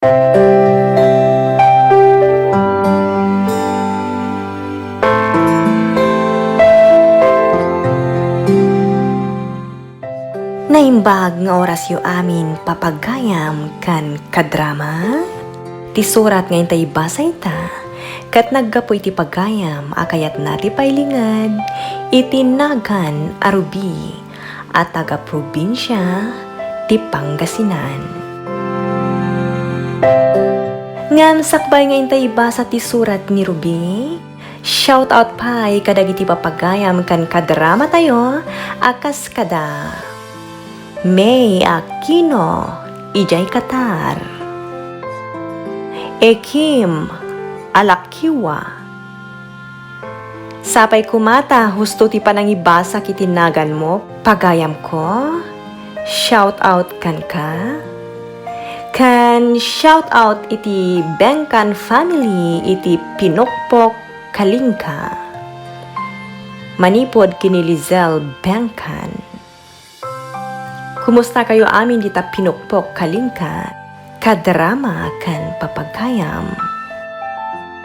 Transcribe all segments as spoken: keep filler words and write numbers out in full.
Naimbag nga orasyo amin, papagayam ken kadrama. Ti surat nga intay ibasa ita, ket naggapu iti pagayam a kayatna ti pailinged iti nagan a Ruby a taga-probinsia ti Pangasinan. Ngem sakbay nga intay ibasa ti surat ni Ruby, shout out pay kadagiti papagayam ken kadramatayo a kas kada May Aquino idiay Qatar, Ekim Alakiwa. Sapay koma ta husto ti panangibasa iti naganmo, pagayamko. Shout out kenka. Ken shout out iti Bengkan family iti Pinukpok, Kalinga. Manipud ken ni Lizelle Bengkan. Kumustakayo amin dita Pinukpok, Kalinga, kadrama ken papagayam?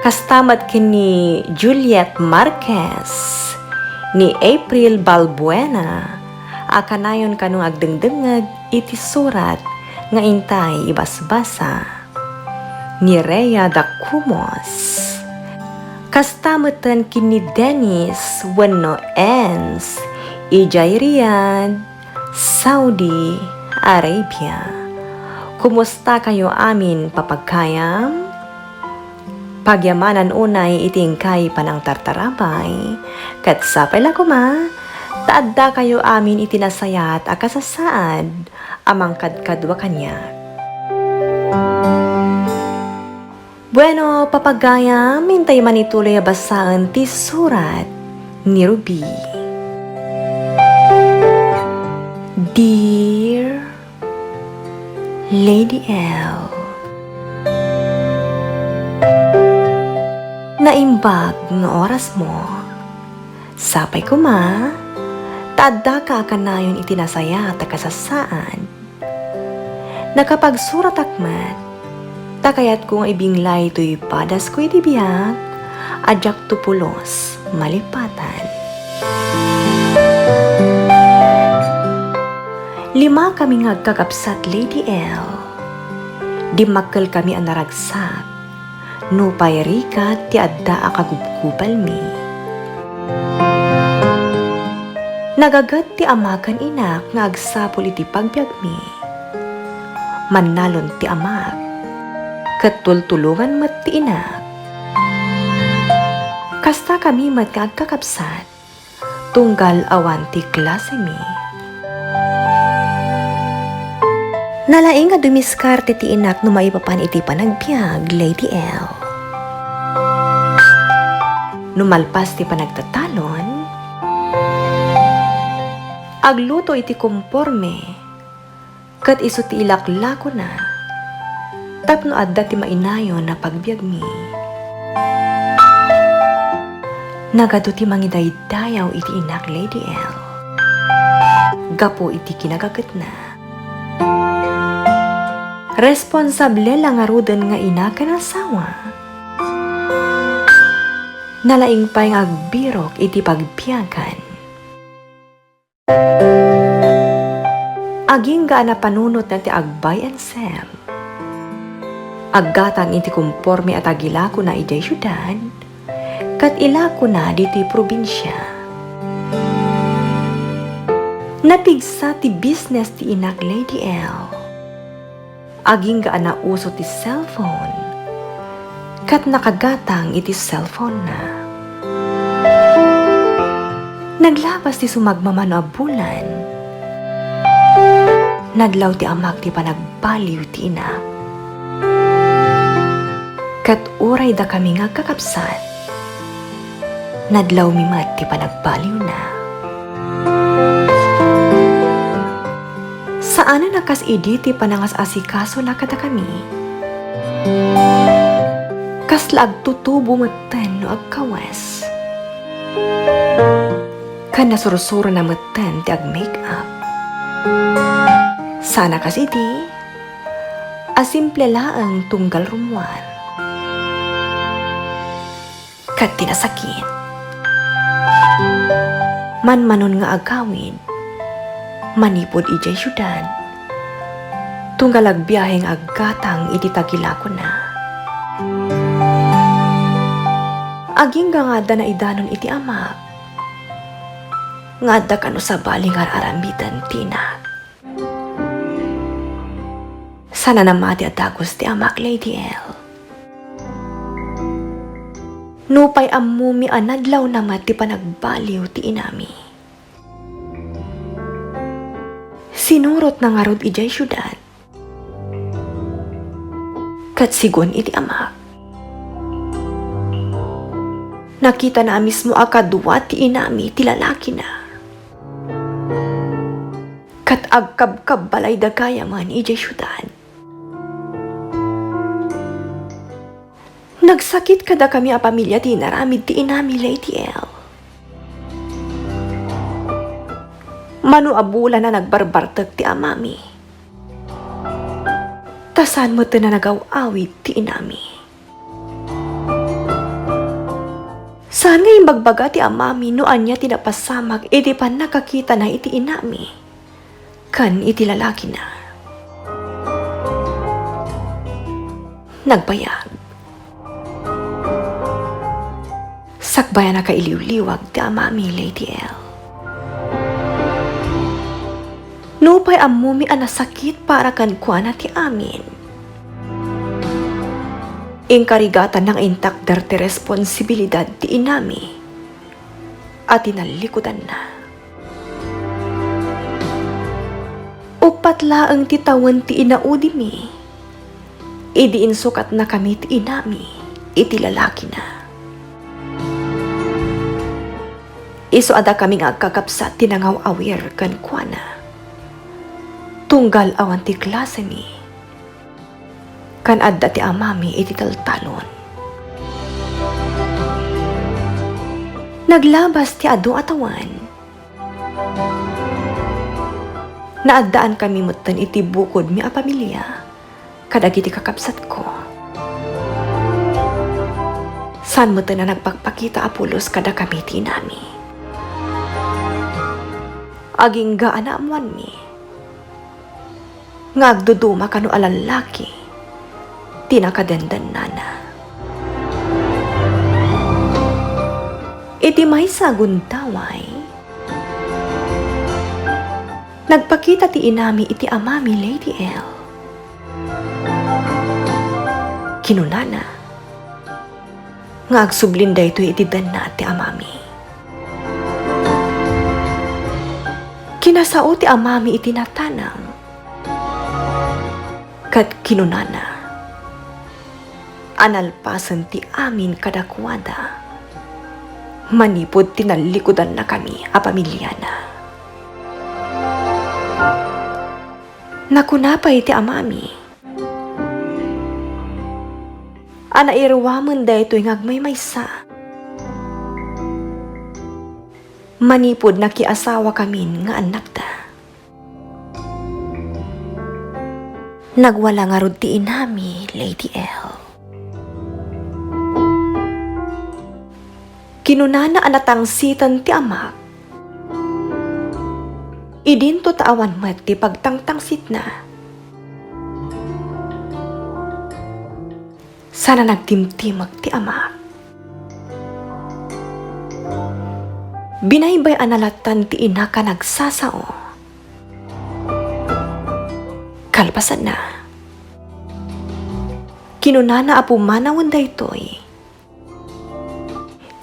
Kasta met ken ni Juliet Marquez, ni April Balbuena, a kanayon kano nga agdengdengngeg iti surat nga intay ibasbasa. Ni Rhea Dacumos. Kasta metten ken ni Dennis wenno Ens idiay Riyadh, Saudi Arabia. Kumustakayo amin, papagayam? Pagyamanan unay iti inkay panangtartarabay, ket sapay la koma ta addakayo amin iti nasayaat a kasasaad a mangkadkadua kaniak. Bueno, papagayam, intay manituloy a basaen ti surat ni Ruby. Dear Lady L, naimbag nga orasmo. Sapay koma ta addaka a kanayon iti nasayaat a kasasaad. Nakapagsuratak met ta kayatko nga ibinglay toy padasko iti biag a diakto pulos malipatan. Limakami nga agkakabsat, Lady L. Dimmakkelkami a naragsak. Nupay rigat ti adda a kagubgubalmi. Nagaget ti ama ken inak nga agsapul iti pagbiagmi. Mannalon ti amak, ket tultulongan met ti inak. Kastakami met nga agkakabsat. Tunggal awan ti klasemi. Nalaing a dumiskarte ti inak no maipapan iti panagbiag, Lady L. No malpas ti panagtatalon, agluto iti komporme ket isu ti ilaklakona tapno adda ti mainayon a pagbiagmi. Nagadu ti mangidaydayaw iti inak, Lady L, gapu iti kinagagetna. Responsable la ngaruden nga ina ken asawa. Nalaing pay nga agbirok iti pagbiagan. Agingga a napanunotna ti ag-buy and sell. Aggatang iti komporme a tagilakona idiay siudad ket ilakona ditoy probinsia. Napigsa ti business ti inak, Lady L. Agingga a nauso ti cellphone ket nakagatang iti cellphone-na. Naglabas ti sumagmamano a bulan. Nadlaw ti amak ti panagbaliw ti inak. Ket uray dakami nga agkakabsat, nadlawmi met ti panagbaliwna. Saanen a kas idi ti panangas-asikasona kadakami. Kasla agtutubo metten no agkawes. Ken nasursurona metten ti agmake-up. Saan a kas idi, a Simple laeng tunggal rummuar ket ti nasakit. Manmanon nga agawid manipud idiay siudad, tunggal agbiahe nga aggatang iti tagilakonna. Agingga nga adda naidanon iti amak, nga adda kano sabali nga ar-aramiden ti inak. Sana namati a dagus ti amak, Lady L. Nupay ammomi a nadlawna met ti panagbaliw ti inami. Sinurotna ngarud idiay siudad. Ket sigun iti amak, nakitana a mismo a kadua ti inami ti lalakina. Ket agkabkabbalayda gayamen idiay siudad. Nagsakit kadakami a pamilia ti inaramid ti inami, Lady L. Mano a bulan a nagbarbartek ti amami. Ta saan metten a nagaw-awid ti inami. Saan nga imbagbaga ti amami no ania ti napasamak iti pannakakitana iti inami ken iti lalakina. Nagbayag. Sakbay a nakailiwliwag ti amami, Lady L. Nupay ammomi a nasakit para kenkuana ti amin, inkarigatanna nga intakder ti responsibilidad ti inami a tinallikudanna. Uppat laeng ti tawen ti inaudimi idi insukatnakami ti inami iti lalakina. Isu a dakami nga agkakabsat ti nangaw-awir kenkuana, tunggal awan ti klasemi, ken adda ti amami iti taltalon. Naglabas ti adu a tawen. Naaddaankami metten iti bukodmi a pamilia kadagiti kakabsatko. Saan metten a nagpakpakita a pulos kadakami ti inami. Agingga a naammoanmi nga agduduma kano a lallaki ti nakadendennana. Iti maysa a gundaway, nagpakita ti inami iti amami, Lady L. Kinunana nga agsublin daytoy iti denna ti amami. Kinasao ti amami iti natanang, ket kinunana a nalpasen ti amin kadakuada manipud tinallikudannakami a pamiliana. Nakuna pay ti amami a nairuamen daytoy nga agmaymaysa manipud nakiasawakamin nga annakda. Nagwala ngarud ti inami, Lady L. Kinunana a natangsitan ti amak. Idinto ta awan met ti pagtangtangsitna. Sana nagtimtimek ti amak. Binaybay-ana lattan ti inak a nagsasao. Kalpasanna, kinunana a pumanawen daytoy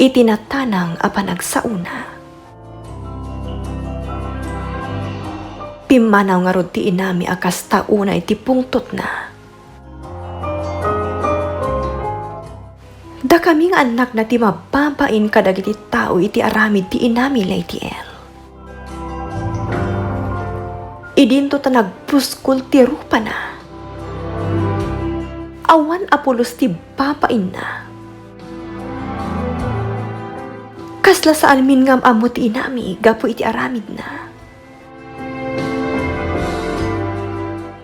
iti natanang a panagsaona. Pimmanaw ngarud ti inami a kasta unay ti pungtotna. Dakami nga annakna ti mababain kadagiti tao iti aramid ti inami, Lady L. Idinto ta nagpuskol ti rupana. Awan a pulos ti babainna. Kasla saanmin nga am-ammo ti inami gapu iti aramidna.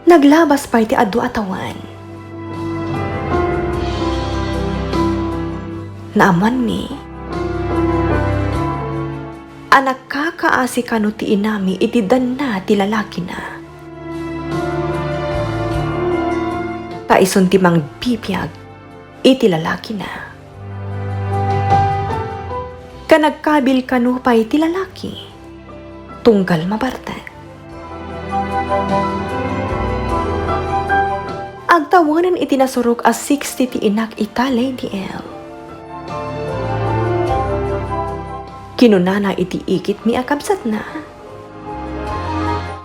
Naglabas pay ti adu a tawen. naammoanmi a nakakaasi kano ti inami iti danna ti lalakina. Ta isun ti mangbibiag iti lalakina. Ken agkabil kano pay ti lalaki, tunggal mabartek. Agtawenen iti nasurok a sixty ti inak ita, Lady L. Kinunana iti ikitmi a kabsatna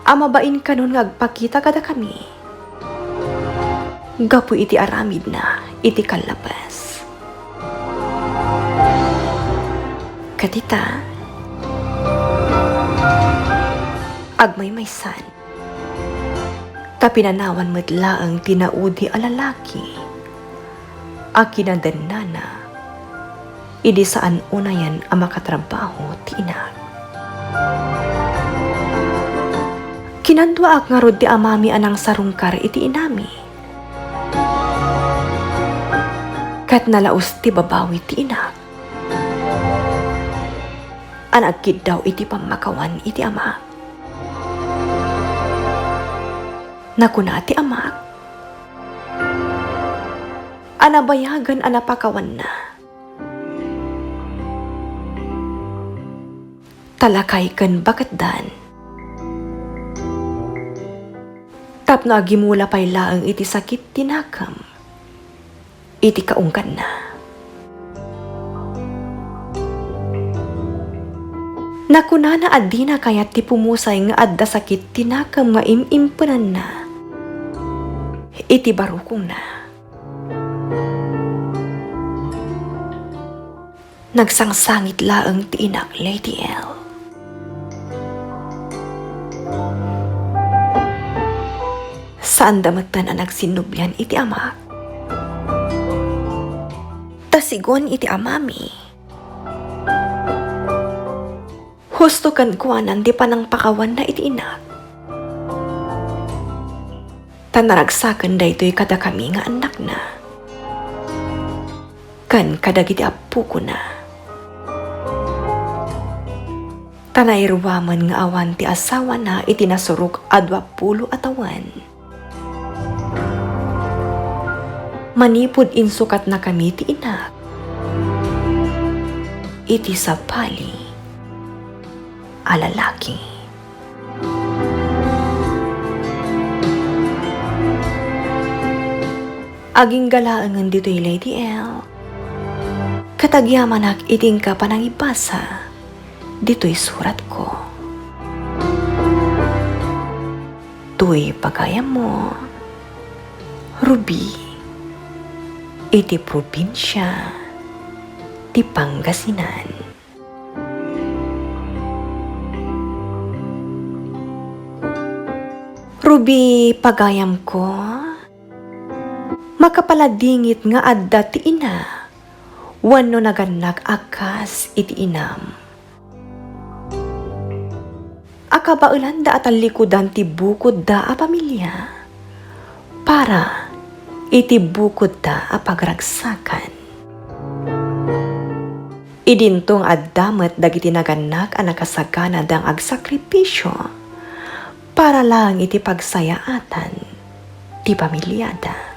a mabain kanon nga agpakita kadakami gapu iti aramidna iti kallapes. Ket ita, agmaymaysan, ta pinanawan met laeng ti naudi a lalaki a kinadannana idi saan unayen a makatrabaho ti inak. Kinanduaak ngarud ti amami a nangsarungkar iti inami. Ket nalaus ti babawi ti inak a nagkiddaw iti pammakawan iti ama. Nakuna ti amak a nabayagen a napakawanna. Talakay ken baketdan. Tapno agimula pay laeng iti sakit ti nakem iti kaungganna. Nakunana a dina kayat ti pumusay nga adda sakit ti nakem nga im-impenanna iti barukongna. Nagsangsangit laeng ti inak, Lady L. Saanda metten a nagsinnublian iti amak. Ta sigun iti amami, husto kenkuanan ti panangpakawanna iti inak. Ta naragsaken daytoy kadakami nga annakna ken kadagiti appokona. Ta nairuamen nga awan ti asawana iti nasurok a duapulo a tawen. Manipud insukatnakami ti inak iti sabali a lalaki. Agingga laengen ditoy, Lady L. Ket agyamanak iti inka panangibasa ditoy suratko. Toy pagayammo, Ruby, iti probinsia ti Pangasinan. Ruby, pagayamko, makapaladingit nga adda ti ina wenno nagannak a kas iti inam a kabaelanda a tallikudan ti bukodda a pamilia para iti bukodda a pagragsakan. Idinto nga adda met dagiti nagannak a nakasaganada nga agsakripisio para laeng iti pagsayaatan ti pamiliada.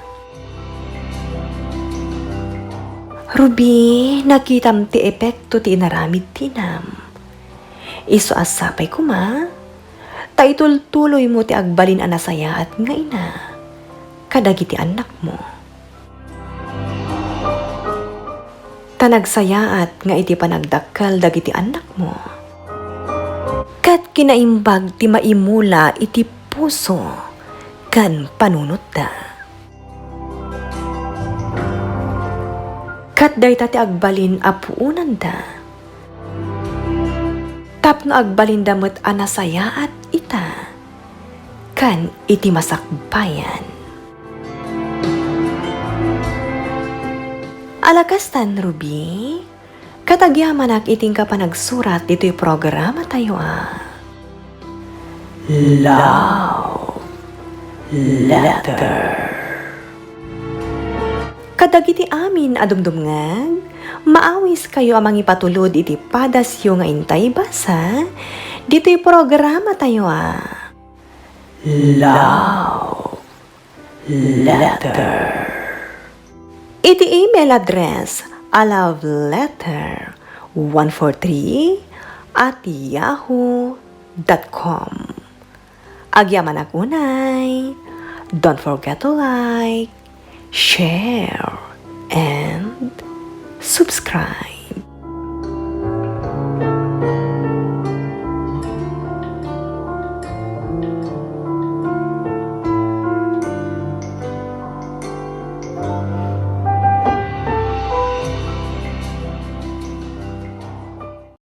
Ruby, nakitam ti epekto ti inaramid ti inam. Isu a sapay koma ta itultuloymo ti agbalin a nasayaat nga ina kadagiti annakmo. Ta nagsayaat nga iti panagdakkel dagiti annakmo ket kinaimbag ti maimula iti puso ken panunotda. Ket dayta ti agbalin a puonanda tapno agbalinda met a nasayaat ita ken iti masakbayan. Ala kastan, Ruby, ket agyamanak iti inka panagsurat ditoy programatayo a Love Letter. Ket Dagiti amin a dumdumngeg, maawiskayo a mangipatulod iti padasyo nga intay basa ditoy programatayo a Love Letter. Iti email address a love letter one four three at yahoo dot com. Agyamanak unay, don't forget to like, share, and subscribe.